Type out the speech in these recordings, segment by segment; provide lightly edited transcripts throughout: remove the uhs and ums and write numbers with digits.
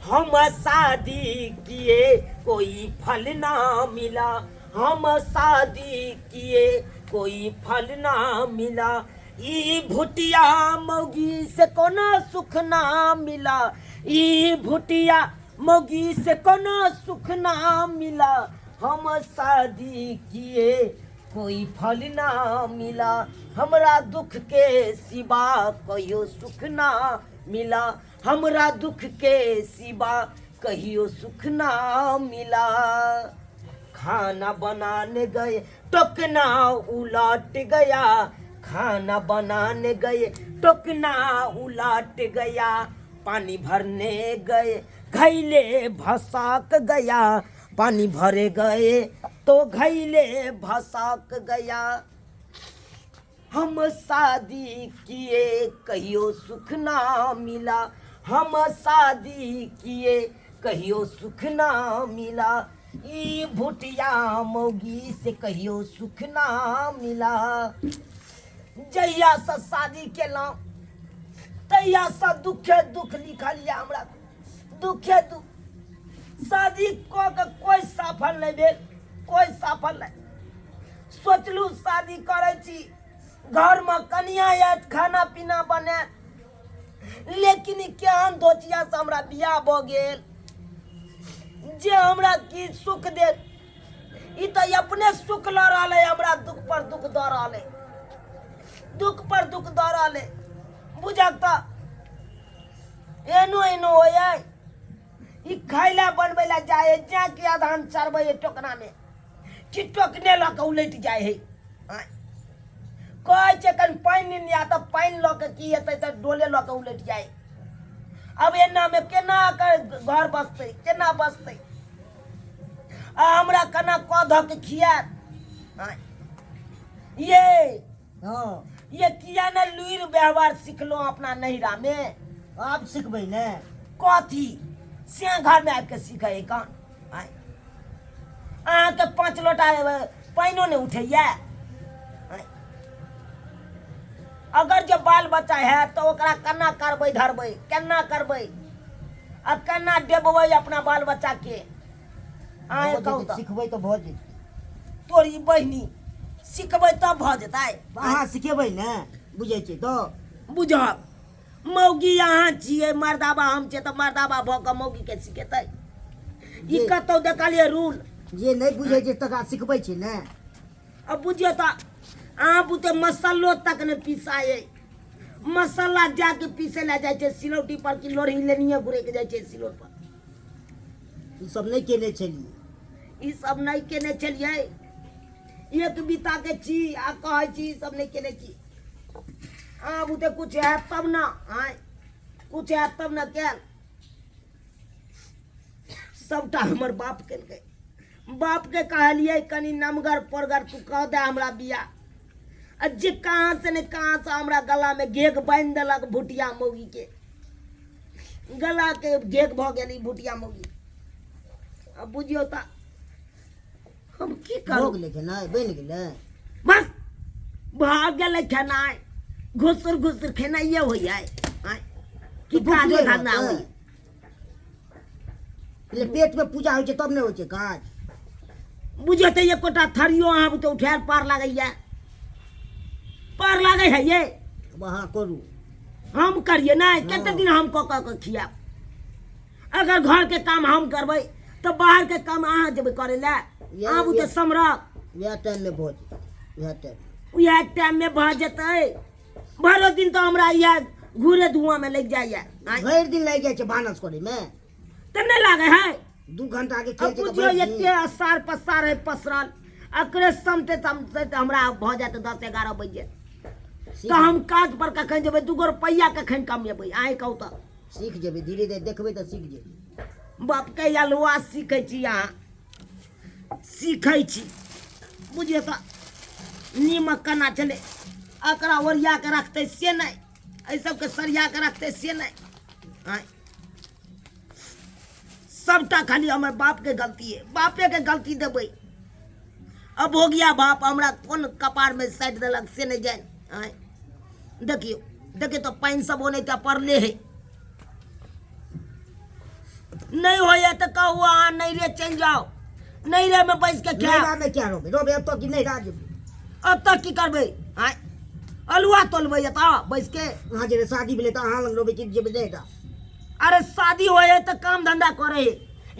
हम शादी किए कोई फल ना मिला, हम शादी किए कोई फल ना मिला, ई भुटिया मौगी से कोनो सुख ना मिला, ई भुटिया मौगी से कोनो सुख ना मिला, हम शादी किए कोई फल ना मिला, हमरा दुख के सिवा कहियो सुख ना मिला, हमरा दुख के सिवा कहियो सुख ना मिला। खाना बनाने गए टोकना उलट गया, खाना बनाने गए टोकना उलट गया, पानी भरने गए घैले भसक गया, पानी भरे गए तो घैले भसक गया। हम शादी किए कहियो सुख ना मिला, हम शादी किए कहियो सुख ना मिला, ई भुटिया मौगी से कहियो सुख ना मिला। जहियासँ शादी केलहुँ तहियासँ दुखे दुख लिखल यऽ हमरा, दुखे दुख। शादी कऽ के कोइ सफल नहि भेल, कोइ सफल नहि। सोचलहुँ शादी करै छी, घरमे कनिया आयत, खाना पीना बनायत, लेकिन ई केहन धोचियासँ हमरा बियाह भऽ गेल जे हमरा की सुख देत। ई तऽ अपने सुख लऽ रहल है, हमरा दुख पर दुख दऽ रहल है, दुख पर दुख दऽ रहल है। बुझक तऽ एनो एनो होइए, ई खाय लए बनबै लए जाइ है, जा के आधान चढ़बै है टोकनामे कि टोकने लऽ कऽ उलटि जाइ है। आँय। कहै छै कनि पानि नेने आ, तऽ पानि लऽ कऽ की हेतै, तऽ डोले लऽ कऽ उलटि जाइ। अब एनामे केना एकर घर बसतै, केना बसतै, आ हमरा केना कऽ धऽ के खियाएत। आँय। ये ये किया ने लुरि व्यवहार सिखलहुँ अपना नैहरामे? आब सिखबै ने। कथी से घरमे आबि कऽ सीखै कन? आँय, अहाँके 5 लोटा पानिओ नहि उठैया। आँय, अगर जे बाल बच्चा हैत तऽ ओकरा केना करबै धरबै, केना करबै आ केना देबबै अपना बाल बच्चाके? आँय, भऽ कहू जेतै, तऽ। सिखबै तऽ भऽ जेतै। तोरी बहिनी, सिखबै तब भऽ जेतै? अहाँ सिखेबै ने, बुझै छियै तऽ। बुझब मौगी अहाँ छियै, मर्दाबा हम छियै, तऽ मर्दाबा भऽ कऽ मौगीके सिखेतै? ई कतहु देखलियै रूल? जे नहि बुझै छै तकरा सिखबै छै ने। अब बुझियौ तऽ अहाँ बुते मसल्लो तक नहि पिसाए। मसल्ला जाके पीसे लए जाइ छै सिलौटी पर कि लोढ़ी लेनिये घुरैके जाइ छै सिलौट पर। ई सब नहि केने छलियै। ई सब नहि केने छलियै। एक बीता के छी आ कहै छी ई सब नहि केने छी। अहाँ बुते कुछ हैत तब ने, आँय, कुछ हैत तब ने कयल। सबटा हमर बाप केलकै। बापके कहलियै कनि नमगर पोरगर तू कह दे हमरा बियाह, आ जे कहाँ से ने कहाँ से हमरा गलामे घेघ बान्हि देलक भुटिया मौगीके। गलाके घेघ भऽ गेल ई भुटिया मौगी। आ बुझियौ तऽ हम की भऽ करू? गेलै खेनाइ, बनि गेलै? बस भऽ गेलै खेनाइ। घुसुर घुसुर खेनाइए होइए। आँय, की तऽ भूख काजो नहि धंधा रहतै? होइए? पहिले पेटमे पूजा होइ छै तब ने होइ छै काज। बुझियौ तऽ एकोटा थरियो अहाँ बुते उठायल पार लागैए? पार लागै है ये? अब अहाँ करू। हम करिए नहि? कते हँ। दिन हम कऽ कऽ के खियाब? अगर घरके काम हम करबै तऽ बाहरके काम अहाँ जेबै करै लए? अहाँ बुते समरब? इएह टाइममे भऽ जेतै, इएह टाइम। उएह टाइममे भऽ जेतै। भरो दिन तऽ हमरा इएह घूरे धुआँमे लागि जाइए। आँय? भरि दिन लागि जाइ छै भानस करैमे। तऽ नहि लागै है? 2 घंटा के खेल अब छै तऽ बुझियौ भरि दिन। एते असार पसार है पसरल, एकरे समटे समटे तऽ हमरा भऽ जायत 10-11 बजि जायत। सीख तऽ हम काज पर कखन जेबै, 2 गो रुपैआ कखन कमेबै, अहीं कहू तऽ? सीख जेबै धीरे धीरे, देखबै तऽ सीख जेबै। बापके अलुआ सीखै छी अहाँ, सीखै छी। बुझियौ तऽ नीमक केना छलै, एकरा ओरिया कऽ रखतै से नहि, एहि सबके सरिया कऽ रखतै से नहि। आँय, सबटा खाली हमर बापके गलती है, बापेके गलती देबै। अब हो गया बाप हमरा कोन कपारमे साटि देलक से नहि जानि। आँय, देखियौ देखियौ तऽ पानि सब ओनाहिते पड़ले है। नहि होइए तऽ कहू अहाँ नैहरे चलि जाउ, नैहरेमे बैस के खायब। नैहरामे क्या रहबै? रहबै एतऽ कि नैहरा जेबै? एतऽ की करबै? आँय, अलुआ तोलबै एतऽ बैस के? अहाँ जे शादी भेलै तऽ अहाँ लग रहबै कि जेबै नैहरा? अरे शादी होय है तऽ काम धंधा करे है,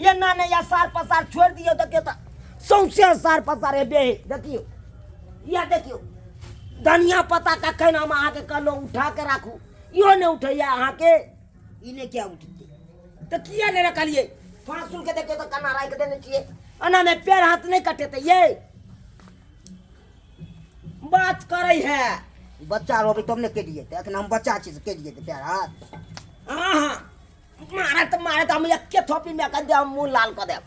एना नहि असार पसार छोड़ि दियौ। देखियौ तऽ सौंसे असार पसार हेबे है। देखियौ, इएह देखियौ धनिया पत्ता कखन हम अहाँके कहलहुँ उठा के राखू, इहो नहि उठैया अहाँके। ई नहि किया उठतै? तऽ किया नहि रखलियै? फाँसुल के देखियौ तऽ केना राखि देने छियै। एनामे पैर हाथ नहि कटेतै ये? बात करै है। बच्चा रहबै तब ने कटि जेतै, एखन हम बच्चा छी से कटि जेतै पैर हाथ? हाँ हाँ, मारत मारत हम एके थोपी में कऽ देब, मुँह लाल कऽ देब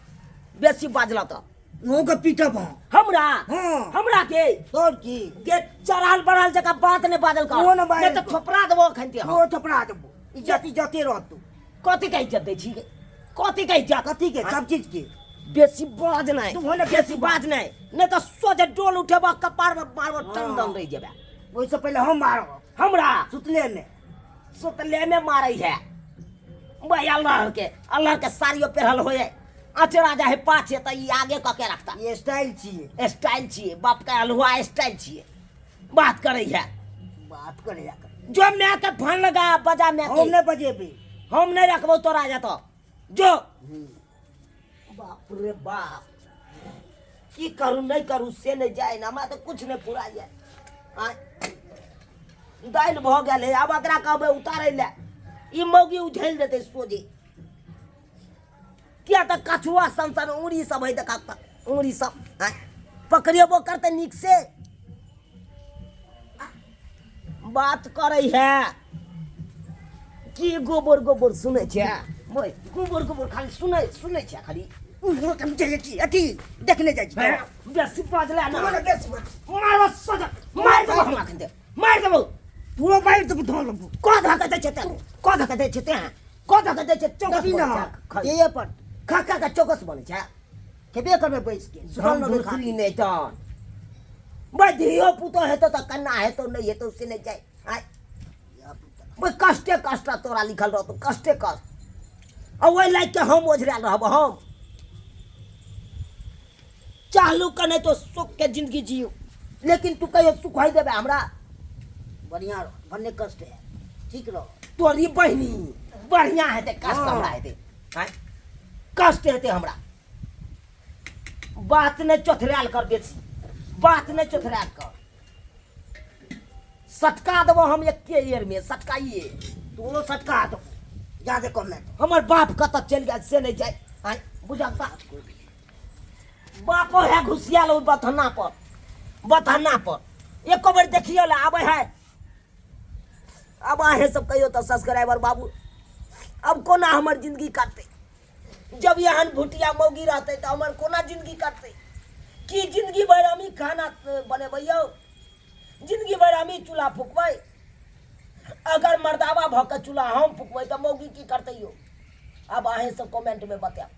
बेसी बाजल तऽ। अहूँके पीटब हम। हमरा? हाँ। हमरा के? तोर की के चढ़ल बढ़ल जगह बात नहि बाजल कर। ओ ने बाजल। नहि तऽ थोपरा देबो एखन ते हम। ओ थोपरा देबो, इज्जत इज्जते रहतौ। कथी के इज्जत दै छी? कथी के इज्जत? कथी के? सब चीज के। बेसी बाज नहि। तू होने बेसी बाज नहि, नहि तऽ सोझे डोल उठेबा कपार में मारबो, टन दन रहि जेबे। ओहिसँ पहिले हम मारब। हमरा? सुतले मे। सुतले में मारै है भाई। अल्लाह के, अल्लाह के साड़ियो पेहरल होए, अचरा जाए पाछे तऽ ई आगे कऽ के रखता। ई स्टाइल छियै। स्टाइल छियै, बाप के अलहुआ स्टाइल छियै। बात करै है। बात करे है। जो मैं के फोन लगा बजा मैं हम के। नहि बजेबै। हम नहीं रखबो तोरा जतो जो। बाप रे बाप, की करू नहीं करू से नहीं जाए ना, हमरा तो कुछ नहीं पूरा जाए। आँय, दालि भऽ गेल है, आब एकरा कहबै उतारै लए, ई मौगी उझलि देतै सोझे, किया तऽ कछुआ सन सन उंगरी सब है। देखा तऽ उंगरी सब, आँय, पकड़ेबो करतै नीक से? बात करै है की गोबर गोबर सुनै छै? ओए, गोबर गोबर खाली सुनै सुनै छै खाली। अथी देखने जाइ छी। बेसी बाजला ना। तू ने बेसी बाज। मारबो सजा, मारि देबो हम अखन ते, मारि देबो। तोरो मारि देबो, धऽ लेबो। कऽ धऽ दै छै ते, कऽ धऽ दै छै ते, कऽ धऽ दै छै। चौकस दबी ना। बनै छै। देहे पर खा खा के चौकस बनै छै। खेबे करबै बैस के। हम दूसरी नहि तहन भाई, धियो पुतो हेतौ तऽ कन्ना हेतौ नहि हेतौ से नहि जाय। आय भाई, कष्टे कष्ट तोरा लिखल रहतौ, कष्टे कष्ट, आ ओहि लागि के हम ओझरायल रहब। हम चाहलू कने तो सुख के जिंदगी जियू, लेकिन तू कहियो सुख होइ देबे हमरा? बढ़िया रह, भन्ने कष्ट है, ठीक रह। तोरी बहिनी बढ़िया हेतै कष्ट? हाँ। हमरा हेतै आँय, कष्ट हेतै हमरा। बात नहि चोथरायल कर बेसी, बात नहि चोथरायल कर, सटका देबो हम एके एयर में सटकाइए। तोरो सटका देबो जादे कम नहि। हमर बाप कतऽ चलि गेल से नहि जाय। आँय बुझल तऽ बापो है घुसियाल ओहि बथन्ना पर, बथन्ना पर एको बेर देखियो ले आबै है। अब अहें सब कहियो तऽ सब्सक्राइबर बाबू, अब कोना हमर जिंदगी कटतै? जब एहन भुटिया मौगी रहतै तऽ हमर कोना जिंदगी कटतै? की जिंदगी भरि हमही खाना बनेबै यौ? जिंदगी भरि हमही चूल्हा फुकबै? अगर मर्दावा भऽ कऽ चूल्हा हम फुकबै तऽ मौगी की करतै यौ? आब अहें सब कमेंटमे बतायब।